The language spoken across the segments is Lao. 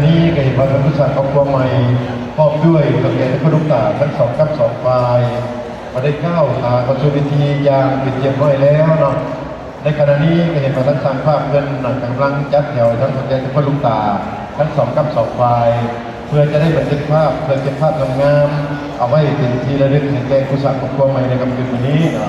ນີ້ກໍເຫັນວ່າທ່ານຜູ້ສ້າງຄອບຄົວໃໝ່ ພ້ອມດ້ວຍເຖົ້າແກ່ເຈົ້າພໍ່ຫຼວງຕາທັງສອງກັບສອງຝ່າຍ ກໍໄດ້ກ້າວຂາເຂົ້າສູ່ພິທີຢ່າງເປັນທີ່ຮຽບຮ້ອຍແລ້ວເນາະ. ໃນຂະນະນີ້ກໍເຫັນວ່າທາງຊ່າງພາບເພິ່ນນະ ກຳລັງຈັດແຖວໃຫ້ທັງເຖົ້າແກ່ເຈົ້າພໍ່ຫຼວງຕາທັງສອງກັບສອງຝ່າຍ ເພື່ອຈະໄດ້ບັນທຶກພາບ ເພື່ອເກັບພາບງາມໆ ເອົາໄວ້ເປັນທີ່ລະລຶກໃຫ້ແກ່ຄູ່ສ້າງຄອບຄົວໃໝ່ໃນຄ່ຳຄືນມື້ນີ້ເນາະ.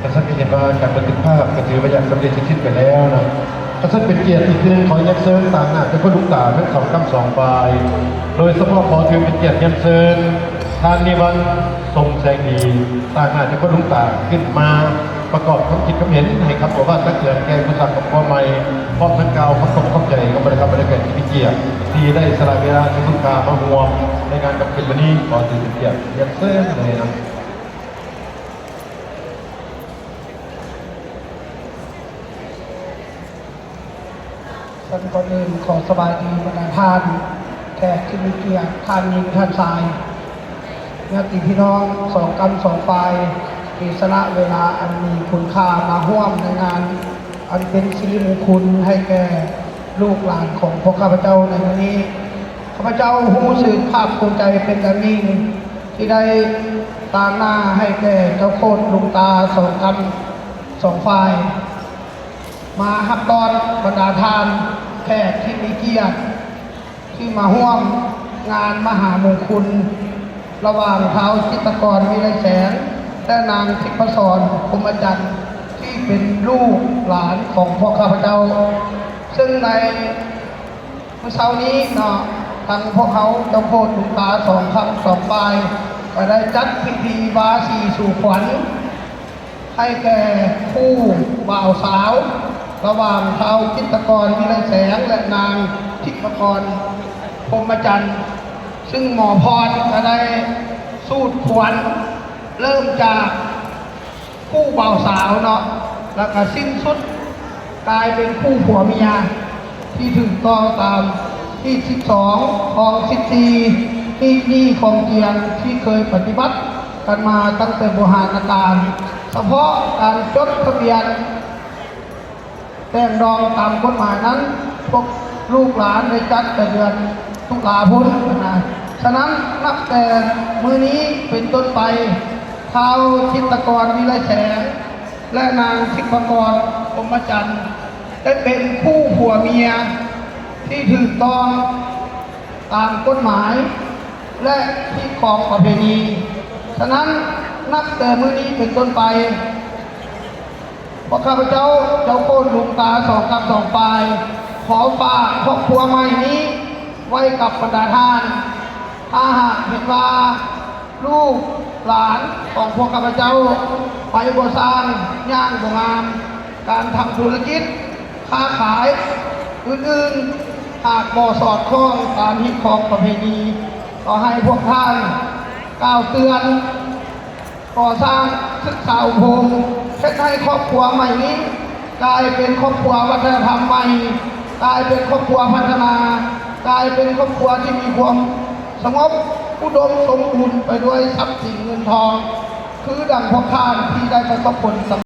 ຄັນຊັ້ນກໍເຫັນວ່າການບັນທຶກພາບກໍຖືວ່າຢ່າງສຳເລັດເສັດສິ້ນໄປແລ້ວເນາະ. ຄັນຊັ້ນເປັນກຽດອີກເທື່ອໜຶ່ງ ຂໍຮຽນເຊີນຕາງໜ້າເຈົ້າພໍ່ຫຼວງຕາທັງສອງກ້ຳສອງຝ່າຍ ໂດຍສະເພາະຂໍຖືເປັນກຽດຮຽນເຊີນ ທ່ານນິວັນ ຊົງແສງດີ ຕາງໜ້າເຈົ້າພໍ່ຫຼວງຕາຂຶ້ນມາປະກອບຄຳຄິດຄຳເຫັນ ໃຫ້ຄຳປະຫວັດຕັກເຕືອນແກ່ຜູ້ສ້າງຄອບຄົວໃໝ່ ພ້ອມທັງກ່າວຄຳຂອບຂອບໃຈກັບບັນດາທ່ານແຂກທີ່ມີກຽດ ທີ່ໄດ້ສະຫຼະເວລາອັນມີຄຸນຄ່າມາຮ່ວມໃນງານຄ່ຳຄືນມື້ນີ້. ຂໍຖືເປັນກຽດຮຽນເຊີນເລີຍນະ. ຊັ້ນກ່ອນອື່ນ ຂໍສະບາຍດີບັນດາທ່ານແຂກທີ່ມີກຽດ ທ່ານຍິງ ທ່ານຊາຍ ຍາດຕິພີ່ນ້ອງສອງກ້ຳສອງຝ່າຍ ທີ່ສະຫຼະເວລາອັນມີຄຸນຄ່າມາຮ່ວມໃນງານອັນເປັນສິລິມຸງຄຸນໃຫ້ແກ່ລູກຫຼານຂອງພວກຂ້າພະເຈົ້າໃນມື້ນີ້. ຂ້າພະເຈົ້າຮູ້ສຶກພາກພູມໃຈເປັນຢ່າງຍິ່ງ ທີ່ໄດ້ຕາງໜ້າໃຫ້ແກ່ເຈົ້າໂຄດລຸງຕາສອງກ້ຳສອງຝ່າຍ ມາຮັບຕ້ອນບັນດາທ່ານແຂກທີ່ມີກຽດ ທີ່ມາຮ່ວມງານມະຫາມຸງຄຸນ ລະຫວ່າງທ້າວຈິດຕະກອນ ວິໄລແສງ ແລະ ນາງທິບພະສອນ ພົມມະຈັນ ທີ່ເປັນລູກຫຼານຂອງພວກຂ້າພະເຈົ້າ. ເຊິ່ງໃນມື້ເຊົ້ານີ້ເນາະ ທັງພວກເຮົາເຈົ້າໂຄດລຸງຕາສອງຂ້າງສອງຝ່າຍ ກໍໄດ້ຈັດພິທີບາສີສູ່ຂວັນ ໃຫ້ແກ່ຄູ່ບ່າວສາວ ລະຫວ່າງທ້າວຈິດຕະກອນ ວິໄລແສງ ແລະ ນາງທິບພະກອນ ພົມມະຈັນ ຊຶ່ງໝໍພອນກໍໄດ້ສູດຂວັນ ເລີ່ມຈາກຄູ່ບ່າວສາວເນາະ ແລ້ວກໍສິ້ນສຸດກາຍເປັນຄູ່ຜົວເມຍ ທີ່ຖືກຕ້ອງຕາມຮີດສິບສອງ ຄອງສິບສີ່ ຮີດນີ້ຄອງຈຽງ ທີ່ເຄີຍປະຕິບັດກັນມາຕັ້ງແຕ່ບູຮານນະການ. ສະເພາະການຈົດທະບຽນແຕ່ງດອງຕາມກົດໝາຍນັ້ນ ພວກລູກຫຼານໄດ້ຈັດແຕ່ເດືອນຕຸລາພຸ້ນນະ. ສະນັ້ນ ນັບແຕ່ມື້ນີ້ເປັນຕົ້ນໄປ ທ້າວຈິດຕະກອນ ວິໄລແສງ ແລະ ນາງທິບພະກອນ ພົມມະຈັນ ໄດ້ເປັນຄູ່ຜົວເມຍທີ່ຖືກຕ້ອງຕາມກົດໝາຍ ແລະ ຮີດຄອງປະເພນີ. ສະນັ້ນ ນັບແຕ່ມື້ນີ້ເປັນຕົ້ນໄປ ພວກຂ້າພະເຈົ້າ ເຈົ້າໂຄດລຸງຕາສອງກ້ຳສອງຝ່າຍ ຂໍຝາກຄອບຄົວໃໝ່ນີ້ໄວ້ກັບບັນດາທ່ານ. ຖ້າຫາກເຫັນວ່າ ລູກຫຼານຂອງພວກຂ້າພະເຈົ້າ ໄປບໍ່ສ້າງ ຍ່າງບໍ່ງາມ, ການທຳທຸລະກິດ ຄ້າຂາຍ ອື່ນໆ ຫາກບໍ່ສອດຄ່ອງຕາມຮີດຄອງປະເພນີ ກໍໃຫ້ພວກທ່ານກ່າວເຕືອນ ກໍ່ສ້າງສຶກສາອົບຮົມ ເຮັດໃຫ້ຄອບຄົວໃໝ່ນີ້ ກາຍເປັນຄອບຄົວວັດທະນະທຳໃໝ່, ກາຍເປັນຄອບຄົວພັດທະນາ, ກາຍເປັນຄອບຄົວທີ່ມີຄວາມສະຫງົບ ອຸດົມສົມບູນໄປດ້ວຍຊັບສິນເງິນທອງ ຄືດັ່ງພວກທ່ານທີ່ໄດ້ປະສົບຜົນສຳ